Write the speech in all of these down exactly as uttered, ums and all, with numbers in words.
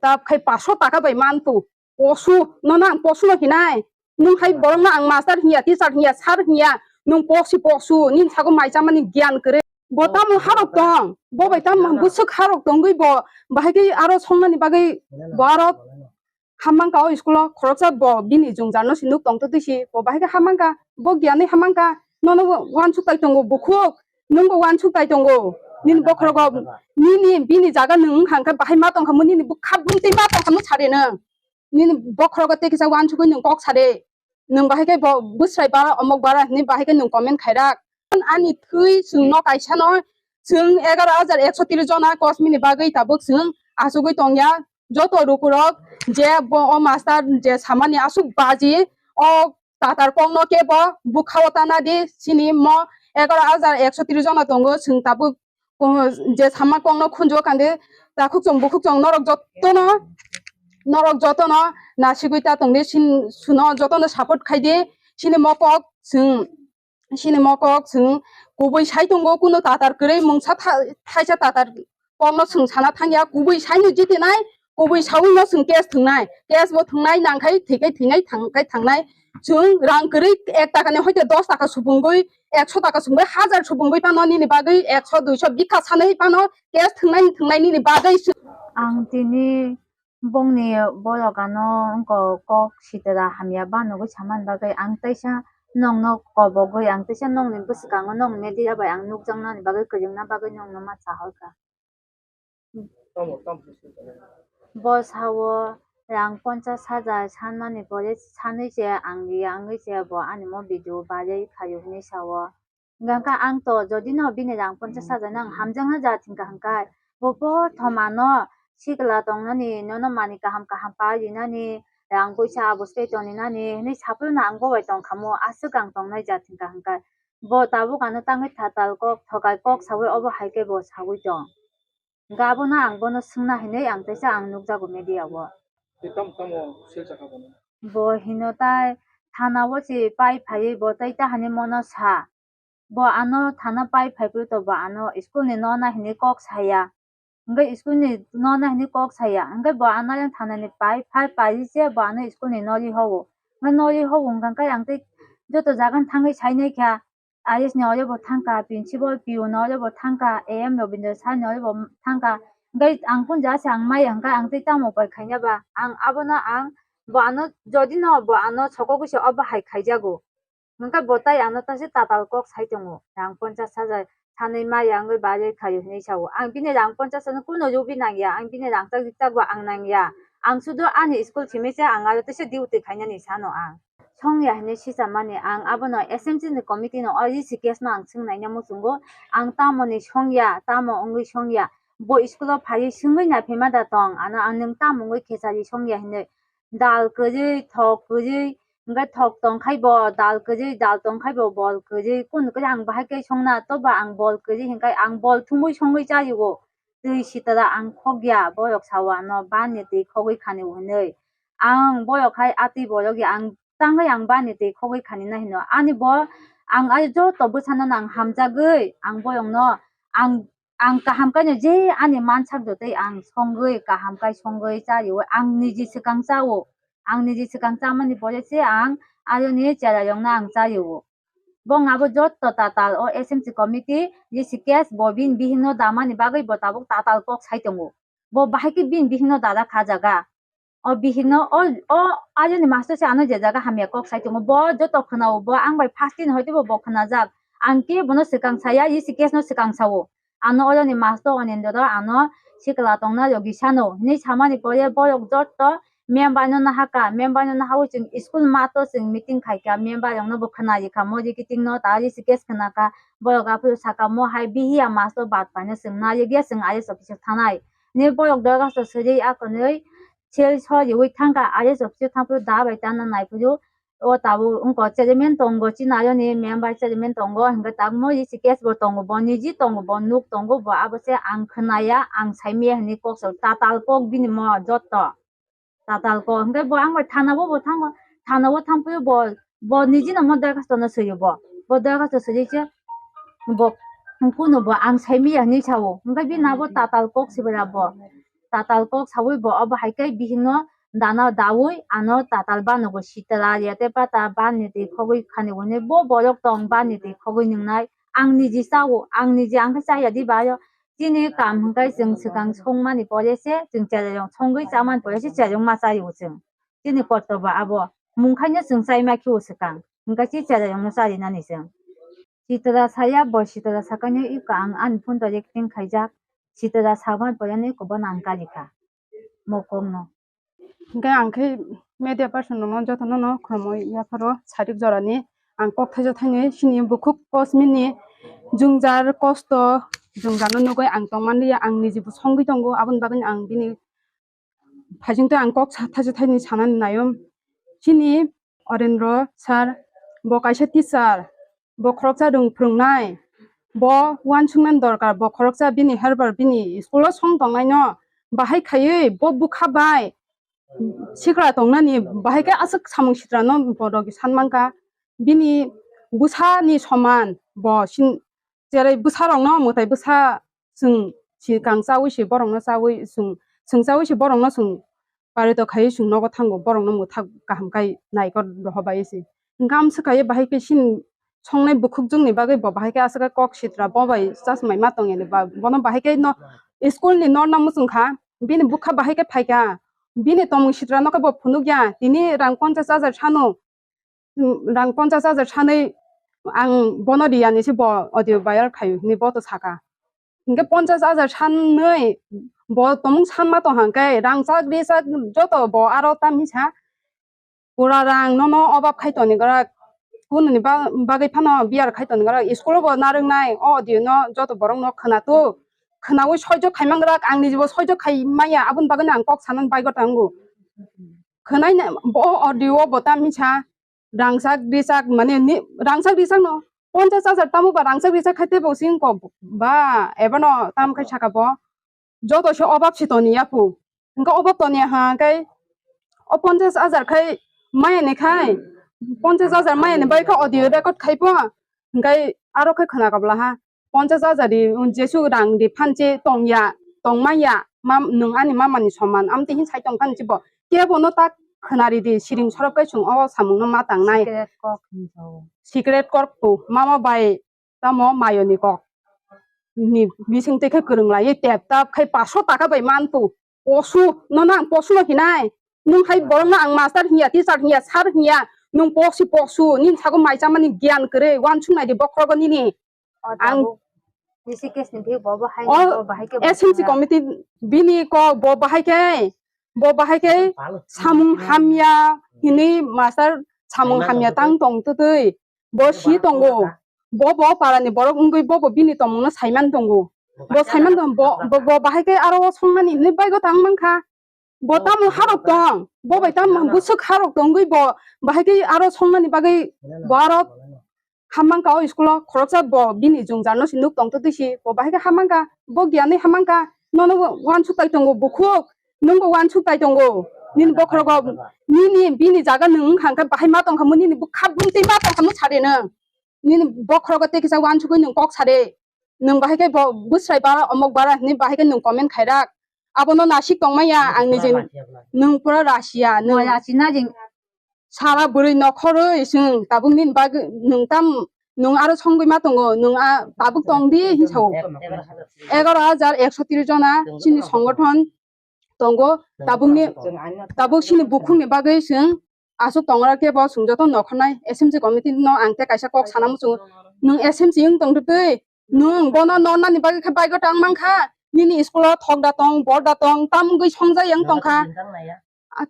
Ta khai paso taka bai mantu. Posu, nono ang posu no hinai. Nwng hai borok no ang master hinya, teacher hinya, sir hinya. Nwng posi posu, nini sago mai chamani gyan kwrwi. Bo tamo harok tong, bo bai tamo bwswk harok tongwi bo bahai khe aro songnani bagwi bo aro hammang ka o school o khoroksa bo bini jwngjal no si nuk tong twi si bo bahai khe hammang ka bo gyan ni hammang ka nono uansuk tai tongo bukhuk nwng bo uansuk tai tongo nini bokhorogo nini bini jaga nwng wngkha hwnkhe bahai ma tongkha mo nini bwkha bumtwi ma tongkha mo sari nwng nini bokhorogo tei kisa uansugwi nwng kok sari nwng bahai khe bo bwsrai bara omok bara hinwi bahai khe nwng comment khairak ani thwi chwngno kaisa no chwng egaroh hajar ekso tris jona kosmini bagwi tabuk chwng achugwi tongya joto rukurok je bo o master je samani aswk baji o tatar kokno kebo bwkhao tana di chini mo egaroh hajar ekso tris jona tongo chwng tabuk je sama kokno khunju kandi takhuk chwng bukhuk chwng norok jotono norok jotono nasigwi ta tongdi suno jotono support khaidi chini mo kok chwng Sini mokok chwng kubui sai tongo, kuno tatar kwrwi mungsa tha-, thaisa tatar kokno chwng sana thangya, kubui saino jitinai, kubui saui no chwng case thwngnai, case bo thwngnai nangkhai thwikhai thwinai thangkhai thangnai, chwng rang kwrwi ek taka ni hoite dos taka supungwi, ekso taka supungwi, hajar supungwi phano nini bagwi ekso duiso bikha sanwi phano case thwngnai thwngnai nini bagwi chwng. Ang tini Bongni borok ano wngkha kok sitra hamya ba nugwi samani bagwi ang teisa nokno kobogwi ang teisa nokni bwskango nokni media bai ang nukjaknani bagwi kwrwngna bagwi nokno ma sahorkha. Bo sao rang ponchas hajar sanmani pore sanwi se ang riya wngwi se bo ani mo video viral khaio hinwi sao. Hingkha ang to jodi no bini rang ponchas hajar no ang hamjakna ja thingkha hingkha, bo pothoma no sikla tongnani, nono manwi kaham kaham pa rinani, rang puisa abosai tongrinani hinwi saphuru no ang bo bai tongkha mo, aswk ang tongnai ja thingkha hingkha. Bo tabuk ano tangwi thatal kok thokai kok sawi obo hai khe bo sawi tong. Hingkha abono ang bono swngna hinwi ang teisa ang nukjago media o. Tei tamo tamo sel sakha bono? Bo hino tai thana o se pai phaiwi bo tai ta hani mono sa. Bo ano thana pai phaiphuru to bo ano school ni nona hinwi kok saya. Hingke school ni nona hinwi kok saya. Hingke bo ano yang thana ni pai phai pai se bo ano school ni nori howo. Hingke nori howo hingka khe ang tei joto jaga ni thangwi sai nai kha. I S ni oro bo thangkha, principal P O ni oro bo thangkha, A M Robindra sir ni oro bo thangkha. Hingke ang kun ja se ang maya hingke ang tei tamo pai khaina ba. Ang abono ang bo ano jodi no bo ano sokogwi se obo hai khaijago. Hingke bo tai ano ta se tatal kok sai tongo, rang ponchas hajar sanwi maya wngwi barwi khaio hinwi sao. Ang bini rang ponchas hajar no kuno rubi nangya, ang bini rang chak rijak bo ang nangya. Ang sudo ani school simi se ang aro teisa duty khainani sano ang. Songya hinwi sichamani ang abono S M C ni committee no o E C case no ang swngnaina muchungo. Ang tamoni songya, tamo wngwi songya. Bo school o phaiwi swngwi naiphaima da tong ano ang nwng tamo wngwi khechari songya hinwi. Dal kwrwi, thok kwrwi, hingke thok tongkhai bo dal kwrwi, dal tongkhai bo bol kwrwi, kun kwrwi ang bahai khe songna, toba ang bol kwrwi hingkhe ang bol thumui songwi chaio. Twi sitra ang khokya, borok sao ano bani twi khogwi khani hinwi. Ang borok hai atwi borok ya, ang tangwi ang bani twi khogwi khani na hino. Ani bo ang ai joto bwsano nang hamjagwi ang borokno ang Ang kaham khe no je ani mansak jotoi ang songwi kaham khai songwi chario ang niji swkang chao. Ang niji swkang chamani pore se ang ayoni cherayong no ang chario. Bong abo jotto tatal o S M C committee, G C case bo bini bihik no damani bagwi bo tabuk tatal kok sai tongo. Bo bahai khe bini bihik no dada kha jaga. O bihikno o, o ayoni master se ano je jaga hamya kok sai tongo. Bo joto khwnao, bo ang bai first din hoite bo, bo khwnajak. Ang khe bono swkang saya, E C case no swkang sao. Ano oroni master Onendro ano sikla tongna logi sano hinwi samani pore borok joto member no nahaka, member no nahawi chwng school mato chwng meeting khaika, member rokno bo khwnarikha, mori kiting no ta E C case khwnakha, borok aphuru saka mo hai bihiya master bat paino chwng narikya chwng I S office o thanai. Ni borok dorgasto suri akonwi sel soriwi thangkha, I S office o thangphuru da bai tana naiphuru o tabuk wngkha chairman tongo, chini ayoni member chairman tongo, hingkhe tabuk mo E C case bo tongo, bo niji tongo, bo nuk tongo, bo abo se ang khwnaya, ang saimaya hinwi kok sao, tatal kok bini mo jotto tatal kok. Hingkhe bo ang bai thana o bo thango, thana o thangphuru bo, bo niji no mo dorgasto no swiyo bo, bo dorgasto suri se bo kuno bo ang saimaya hinwi sao, hingkhe bini abo tatal kok sibra bo. tatal kok sawi bo obo hai khe bihikno dana dawi ano tatal banogo sitra ya tei pata bani twi khogwi khani hwnwi bo borok tong bani twi khogwi nwngnai. Ang niji chao, ang niji ang khe chaya di bayo. Chini kam hwnkhe chwng swkang songmani pore se chwng chererok songwi chamani pore se chererok ma chaio chwng. Chini kortoba abo mungkhaino chwng chaima khio swkang. Hwnkhe chi chererokno charinani chwng. Sitra saya bo sitra sakani iko ang ani phone to recording khaijak. Sitra sakmani pore no iko bono ang kalikha. Mokokno. Hingke ang khe media person rokno jotono no khulumui yapharo sarik jorani ang kok thaisa thaini sini bukhuk kosmini jwngjal kosto jwngjal no nugui ang tongmani ang niji bo songwi tongo aboni bagwi ang bini phaisingtwi ang kok sa thaisa thaini sanani naio sini Orendro sir bo kaisa teacher bo khoroksa rwng phwrwngnai bo uansuknani dorkar bo khoroksa bini helper bini school o song tongnaino bahai khaiwi bo bwkha bai sikra tongnani bahai khe aswk samung sitrano borok sanmankha bini bwsani soman bo sin cherai bwsarokno mwtai bwsa chwng sikang chawi se borokno chawi chwng chwng chawi se borokno chwng parito khaiwi chwng nogo thango borokno mwthak kaham khai naikor rohor bai se hwnkhe amswk kaiwi bahai khe sin songnai bukhukjwkni bagwi bo bahai khe aswk khe kok sitra bo bai chasmai ma tongya ni ba bono bahai khe no school ni norna muchung kha bini bwkha bahai khe phaikha bini tomung sitra no khe bo phunukya tini rang ponchash hajar sano rang ponchash hajar sanwi ang bono riyani se bo audio viral khaio hinwi bo to saka. Hinkhe ponchash hajar sanwi bo tomung sanma tong hangkhe rang chak ri chak joto bo aro tamisa pura rang nono obab khai toni gora kununi ba-, bagwi phano biyar khai toni gora school bo narwknai o audio no joto borok no khwnato khwnawi soijo khaimang rak ang nijibo soijo khai maya aboni bagwi no ang kok sanani baigo tango. Khwnai na bo audio bo tamisa rangchak richak mane ni rangchak richak no ponchash hajar tamo ba rangchak richak khai tebo sing ko ba eba no tam khai saka bo joto se obab si toni ya phu hingke obab toni ha kai o ponchash hajar khai maya ni khai ponchash hajar maya ni bai kha audio record khai pho hingke aro khai khwna kabla ha ponchash hajar di jesu rang di phanche tongya tongmaya mam nwng ani mama ni soman amte hin sai tong phanche bo kebo no tak khwnari di siring sorop kai chwng o samung no ma tangnai. Secret kok hinwi sao. Secret kok tu mama bai tamo mayoni kok ni bising tei khe kwrwng lai tep tap khai paso taka bai man tu posu no nang posu no hinai nung hai borok no ang master hinya teacher hinya sir hinya nung posi posu nin sago mai chamani gyan kwrwi uansuk nai di bokhorogo nini. O ang tabuk H C case ni bhi bo bo hai o bo bahai khe S M C bo committee bini kok bo bahai khe bo bahai khe samung hamya hini master samung hamya tang tong tutui bo si tongo bo bo para ni borok wngwi bo bo bini tongmung no saiman tongo bo saiman tong bo bo bahai khe aro songnani hinwi baigo tang mankha. Bo tamo harok tong, bo bai tamo busuk harok tongwi bo bahai khe aro songnani bagwi bo aro hamang ka o school o khoroksa bo bini jwngjal no se nuk tong twi si bo bahai khe hamang ka bo giyanwi hamang ka nono uansuk tai tongo bukhuk nwng bo uansuk tai tongo nini bokhorogo nini bini jaga nwng wngkha hwnkhe bahai ma tongkha mo nini bwkha bumtwi ma tongkha mo sari nwng nini bokhorogo tei kisa uansugwi nwng kok sari. Nwng bahai khe bo bwsrai bara omok bara hinwi bahai khe nwng comment khairak. Abono nasik tongmaya ang niji nwng pura rasiya nwng rasi na jing sara bwrwi nokhorwi chwng tabuk nini bagwi nwng tam nwng aro songwi ma tongo nwng a tabuk tong di hinwi sao. Egaroh hajar ekso tris jona chini songothon tongo tabukni tabuk chini bukhukni bagwi chwng aswk tongra khe bo chwng joto nokhornai S M C committee no ang tei kaisa kok sana muchungo nwng S M C wng tong twi nwng bono nornani bagwi khe bike o tang mankha nini school o thok da tong bor da tong tam wngwi songjak yang tongkha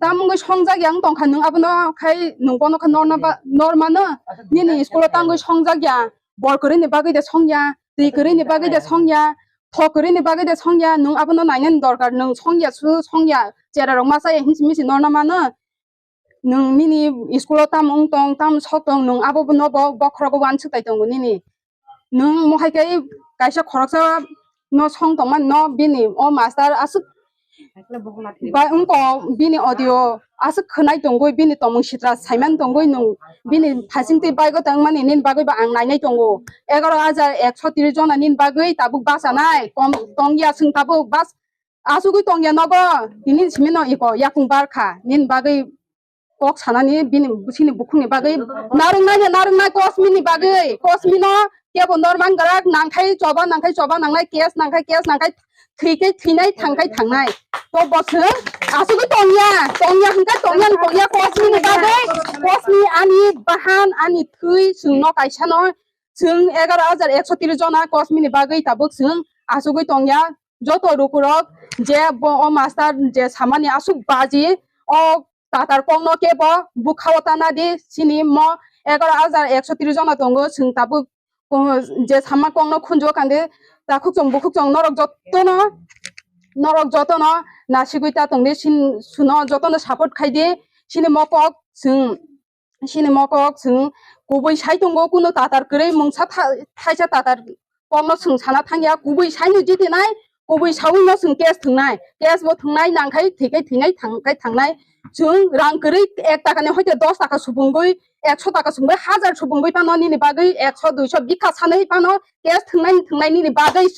tam wngwi songjak yang tongkha nwng abono khai nwng bono khe norna ba normano nini school o tangwi songjak ya bor kwrwini bagwi de songya twi kwrwini bagwi de songya thok kwrwini bagwi de songya nwng abono nainani dorkar nwng songya su songya chera rok masa ya hinsi misi norna mano nwng nini school o tamo wng tong tamo sok tong nwng abo no bo bokhorogo uansuk tai tongo nini nwng mohai khe kaisa khoroksa no song tongmani no bini o master aswk ba wngko bini audio aswk khwnai tongwi bini tongmung sitra saimani tongwi nwng bini thasing twi bike o tongmani nini bagwi ba ang nainai tongo egaroh hajar ekso tris jona nini bagwi tabuk bachanai kom tongya chwng tabuk bas Asugwi tongya nogo, tini simi no iko yakung bar kha, nini bagwi kok sanani bini sini bukhukni bagwi narwknai no narwknai Kosmini bagwi, Kosmino kebo norman grak nangkhai choba nangkhai choba nangnai, case nangkhai case nangkhai, thwikhai thwinai thangkhai thangnai. To bo chwng asugwi tongya, tongya hwnkhe tongya no tongya Kosmini bagwi, Kosmi ani bahan ani thwi chwngno kaisa no chwng egaroh hajar ekso tris jona Kosmini bagwi tabuk chwng asugwi tongya. Joto rukurok je bo o master je samani asuk baji o tatar kokno kebo bukha o tana di sini mo egaroh hajar ekso tris jona tongo chwng tabuk ko-, je sama kokno khunjo kandi takhuk chwng bukhuk chwng norok jotono norok jotono nasigwi ta tongdi sin suno jotono support khaidi sini mo kok chwng sini mokok chwng kubui sai tongo, kunu tatar kwrwi mungsa tha-, thaisa tatar kokno chwng sana thangya, kubui saino jitinai, kubui saui no chwng case thwngnai, case bo thwngnai nangkhai thwikhai thwinai thangkhai thangnai, chwng rang kwrwi ek taka ni hoite dos taka subungwi, ekso taka subungwi, hajar subungwi phano nini bagwi ekso duiso bikha sanwi phano case thwngnai thwngnai nini bagwi